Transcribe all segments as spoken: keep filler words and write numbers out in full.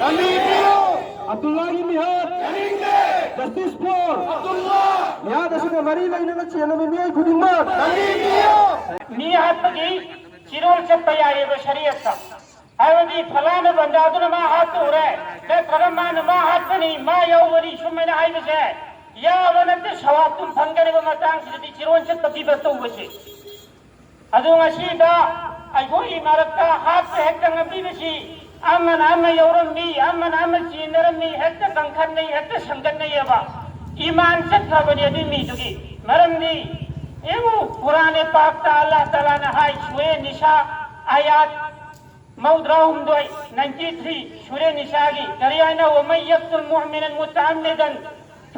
ꯑꯕꯗꯨꯜꯂꯥꯒꯤ ꯃꯤꯍꯥꯠ꯫ Justice four Abdulla. ꯃꯤꯍꯥꯠ ꯑꯁꯤꯒ ꯃꯔꯤ ꯂꯩꯅꯅ ꯆꯦꯟꯅꯕ ꯃꯤꯑꯣꯏ ꯈꯨꯗꯤꯡꯃꯛ꯫ ꯃꯤ ꯍꯥꯠꯄꯒꯤ ꯆꯤꯔꯣꯜ ꯆꯠꯄ ꯌꯥꯏꯌꯦꯕ ꯁꯔꯤꯌꯠꯇ꯫ ꯍꯥꯏꯕꯗꯤ ꯐꯂꯥꯅ ꯕꯟꯗꯥꯗꯨꯅ ꯃꯥ ꯍꯥꯠꯇꯣꯛꯎꯔꯦ, ꯅꯠꯇ꯭ꯔꯒ ꯃꯥꯅ ꯃꯥ ꯍꯥꯠꯄꯅꯤ, ꯃꯥ ꯌꯥꯎꯕꯅꯤ, ꯁꯨꯃꯥꯏꯅ ꯍꯥꯏꯕꯁꯦ ꯌꯥꯕ ꯅꯠꯇꯦ꯫ ꯁꯋꯥꯕꯇꯨꯝ ꯐꯪꯒꯗꯕ ꯃꯇꯥꯡꯁꯤꯗꯗꯤ ꯆꯤꯔꯣꯟ ꯆꯠꯄ ꯄꯤꯕ ꯇꯧꯕꯁꯦ꯫ ꯑꯗꯣ ꯉꯁꯤꯗ ꯑꯩꯈꯣꯏꯒꯤ ꯃꯔꯛꯇ ꯍꯥꯠꯄ ꯍꯦꯛꯇ ꯉꯝꯕꯤꯕꯁꯤ ꯑꯃꯅ ꯑꯃ ꯌꯧꯔꯝꯃꯤ, ꯑꯃꯅ ꯑꯃ ꯆꯦꯟꯅꯔꯝꯃꯤ, ꯍꯦꯛꯇ ꯀꯟꯈꯠꯅꯩ, ꯍꯦꯛꯇ ꯁꯪꯒꯠꯅꯩꯌꯦꯕ꯫ ꯏꯃꯥꯟ ꯆꯠꯈ꯭ꯔꯕꯅꯤ ꯑꯗꯨꯒꯤ ꯃꯤꯗꯨꯒꯤ꯫ ꯃꯔꯝꯗꯤ ꯌꯦꯡꯉꯨ, ꯀꯨꯔꯥꯟ ꯄꯥꯛꯇ ꯑꯜꯂꯥꯍ ꯇꯥꯂꯥꯅ ꯍꯥꯏ, ꯁꯨꯔꯦ ꯅꯤꯁꯥ, ꯑꯌꯥꯠ ꯃꯧꯗ꯭ꯔꯥꯍꯨꯝꯗꯣꯏ, ninety three, ꯁꯨꯔꯦ ꯅꯤꯁꯥꯒꯤ ꯀꯔꯤ ꯍꯥꯏꯅ, "ومن يقتل مؤمنا متعمدا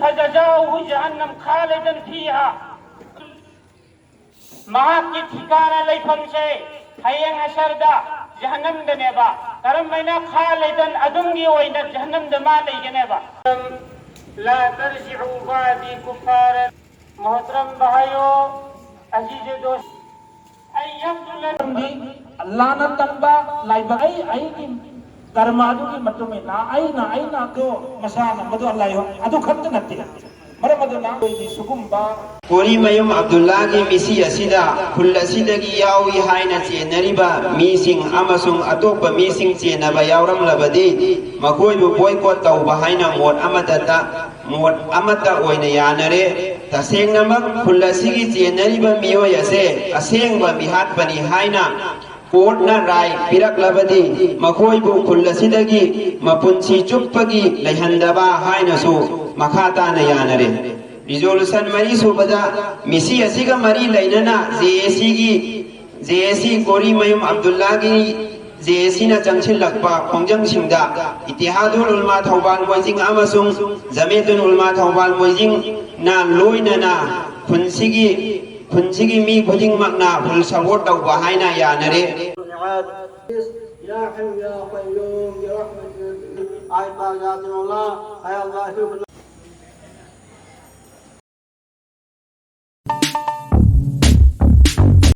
فجزاؤه جهنم خالدا فيها"꯫ ꯃꯍꯥꯛꯀꯤ ꯊꯤꯀꯥꯅ ꯂꯩꯐꯝꯁꯦ ꯍꯌꯦꯡ ꯍꯁꯔꯗ ꯖꯍꯟꯅꯝꯗꯅꯦꯕ꯫ ꯀꯔꯝꯍꯥꯏꯅ ꯈꯥꯂꯤꯗꯟ ꯑꯗꯨꯝꯒꯤ ꯑꯣꯏꯅ ꯖꯍꯟꯅꯝꯗ ꯃꯥ ꯂꯩꯒꯅꯦꯕ꯫ لا ترجعوا بعدي كفارا. ꯃꯣꯍꯇꯔꯝ ꯚꯥꯏꯌꯣ, ꯑꯖꯤꯖ ꯗꯣꯁ, ꯑꯩ ꯌꯥꯝ ꯃꯔꯝꯗꯤ ꯑꯜꯂꯥꯅ ꯇꯝꯕ ꯂꯥꯏꯕꯛ ꯑꯩ ꯑꯩꯒꯤ ꯀꯔꯃ ꯑꯗꯨꯒꯤ ꯃꯇꯨꯡ ꯏꯟꯅ ꯑꯩꯅ, ꯑꯩꯅ ꯑꯗꯨ ꯃꯁꯥꯅ ꯃꯗꯨ ꯑꯜꯂꯥ ꯌꯣ-, ꯑꯗꯨ ꯈꯛꯇ ꯅꯠꯇꯦ꯫ ꯃꯔꯝ ꯑꯗꯨꯅ ꯑꯩꯈꯣꯏꯒꯤ ꯁꯤꯒꯨꯝꯕ ꯀꯣꯔꯤꯃꯌꯨꯝ ꯑꯕꯗꯨꯜꯂꯥꯒꯤ ꯃꯤꯁꯤ ꯑꯁꯤꯗ ꯈꯨꯜ ꯑꯁꯤꯗꯒꯤ ꯌꯥꯎꯏ ꯍꯥꯏꯅ ꯆꯦꯟꯅꯔꯤꯕ ꯃꯤꯁꯤꯡ ꯑꯃꯁꯨꯡ ꯑꯇꯣꯞꯄ ꯃꯤꯁꯤꯡ ꯆꯦꯟꯅꯕ ꯌꯥꯎꯔꯝꯂꯕꯗꯤ ꯃꯈꯣꯏꯕꯨ ꯕꯣꯏꯀꯣꯠ ꯇꯧꯕ ꯍꯥꯏꯅ ꯃꯣꯠ ꯑꯃꯠꯇꯗ, ꯃꯣꯠ ꯑꯃꯠꯇ ꯑꯣꯏꯅ ꯌꯥꯅꯔꯦ꯫ ꯇꯁꯦꯡꯅꯃꯛ ꯈꯨꯜ ꯑꯁꯤꯒꯤ ꯆꯦꯟꯅꯔꯤꯕ ꯃꯤꯑꯣꯏ ꯑꯁꯦ ꯑꯁꯦꯡꯕ ꯃꯤꯍꯥꯠꯄꯅꯤ ꯍꯥꯏꯅ ꯀꯣꯔꯠꯅ ꯔꯥꯏ ꯄꯤꯔꯛꯂꯕꯗꯤ ꯃꯈꯣꯏꯕꯨ ꯈꯨꯜ ꯑꯁꯤꯗꯒꯤ ꯃꯄꯨꯟꯁꯤ ꯆꯨꯞꯄꯒꯤ ꯂꯩꯍꯟꯗꯕ ꯍꯥꯏꯅꯁꯨ ꯃꯈꯥ ꯇꯥꯅ ꯌꯥꯅꯔꯦ꯫ ꯔꯤꯖꯣꯂꯨꯁꯟ ꯃꯔꯤ ꯁꯨꯕꯗ ꯃꯤꯁꯤ ꯑꯁꯤꯒ ꯃꯔꯤ ꯂꯩꯅꯅ ꯖꯦ ꯑꯦ ꯁꯤꯒꯤ, ꯖꯦ ꯑꯦ ꯁꯤ ꯀꯣꯔꯤꯃꯌꯨꯝ ꯑꯕꯗꯨꯜꯂꯥꯒꯤ ꯖꯦ ꯑꯦ ꯁꯤꯅ ꯆꯪꯁꯤꯜꯂꯛꯄ ꯈꯣꯡꯖꯪꯁꯤꯡꯗ ꯏꯇꯤꯍꯥꯗꯨꯜ ꯎꯂꯃꯥ ꯊꯧꯕꯥꯜ ꯃꯣꯏꯖꯤꯡ ꯑꯃꯁꯨꯡ ꯖꯃꯦꯇꯨꯜ ꯎꯂꯃꯥ ꯊꯧꯕꯥꯜ ꯃꯣꯏꯖꯤꯡꯅ ꯂꯣꯏꯅꯅ ꯈꯨꯟꯁꯤꯒꯤ, ꯈꯨꯟꯁꯤꯒꯤ ꯃꯤ ꯈꯨꯗꯤꯡꯃꯛꯅ ꯐꯨꯜ ꯁꯄꯣꯔꯠ ꯇꯧꯕ ꯍꯥꯏꯅ ꯌꯥꯅꯔꯦ꯫ يا حي يا قيوم برحمتك. آية يا الله، يا الله،